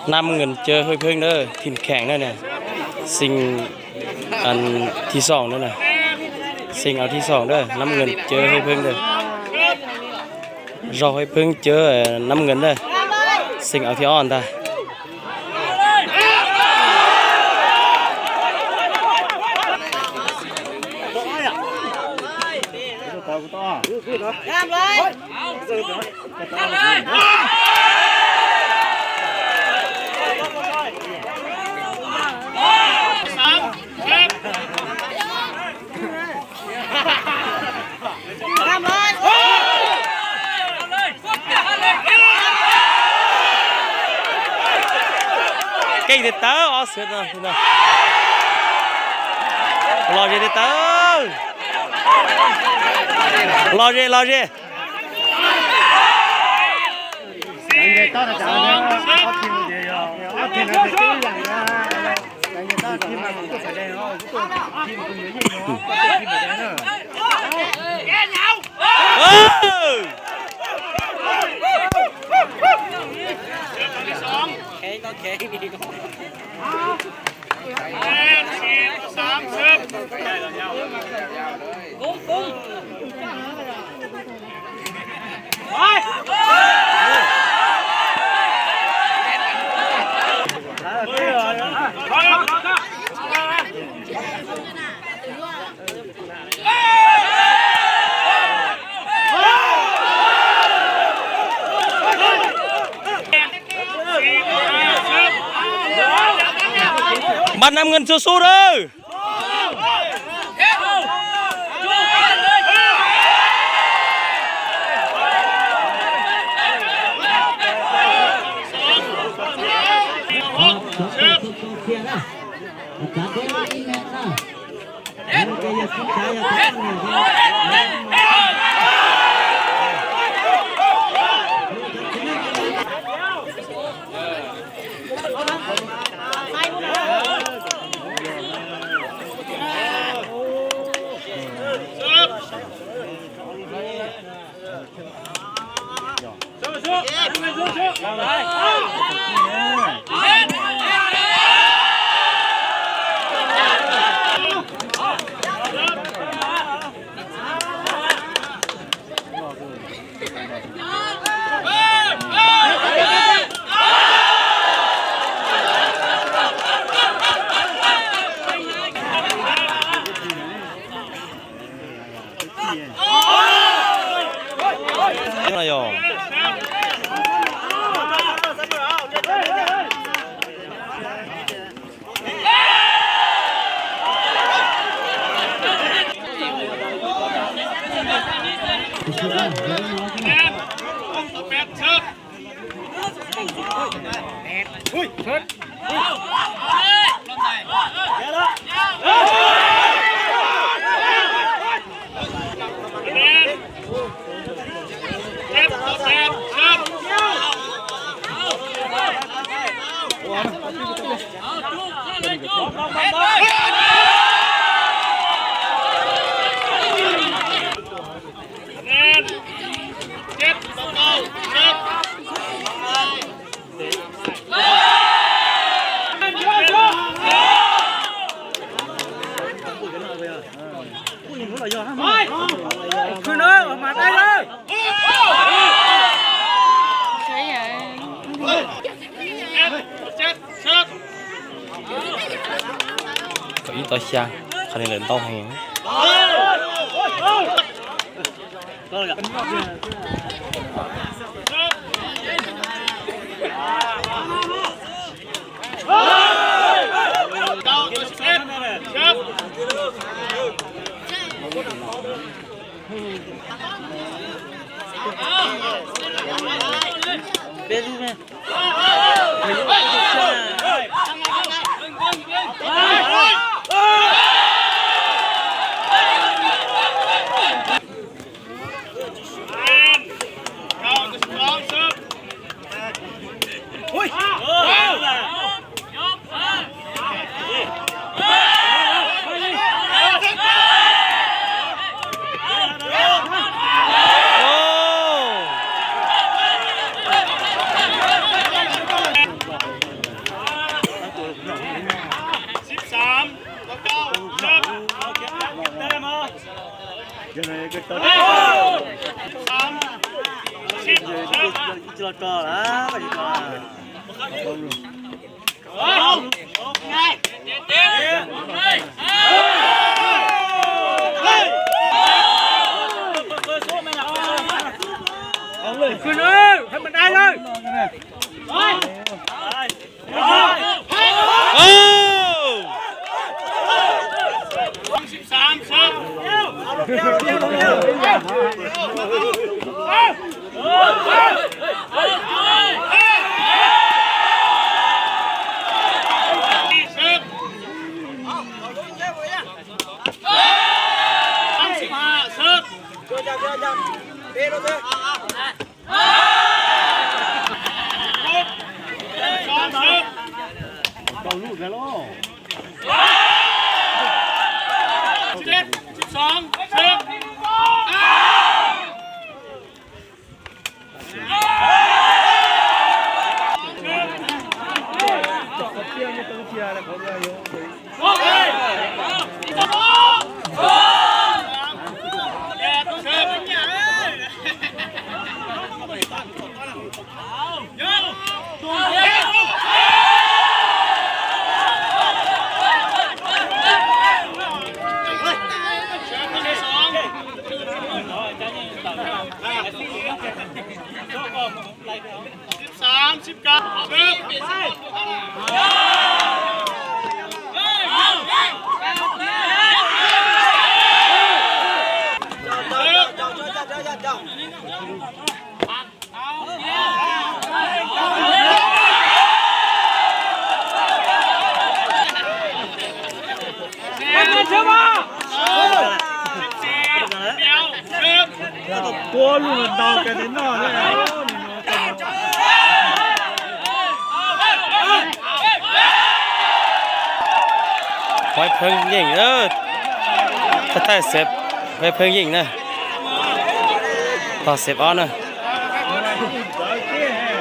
Năm Ngân Chơ Hơi Phưng na, team kheng na na. Xeem, a, thi xoom na na. Xeem a thi xoom na, Năm Ngân Chơ Hơi Phưng na. Zog Hơi Phưng chơ, a, Năm Ngân na. Xeem a thi ob ntag. Keej tiag tawb, ob xwb no. Los ze tiag tawb. Los ze, los ze. Npaj Năm Ngân su su na. Kaum ib tau xya, qhov no lawm ntau heev. Peb lub ne. Pheej Yeej, thaij xev, Pheej Yeej na, tos xev ob na.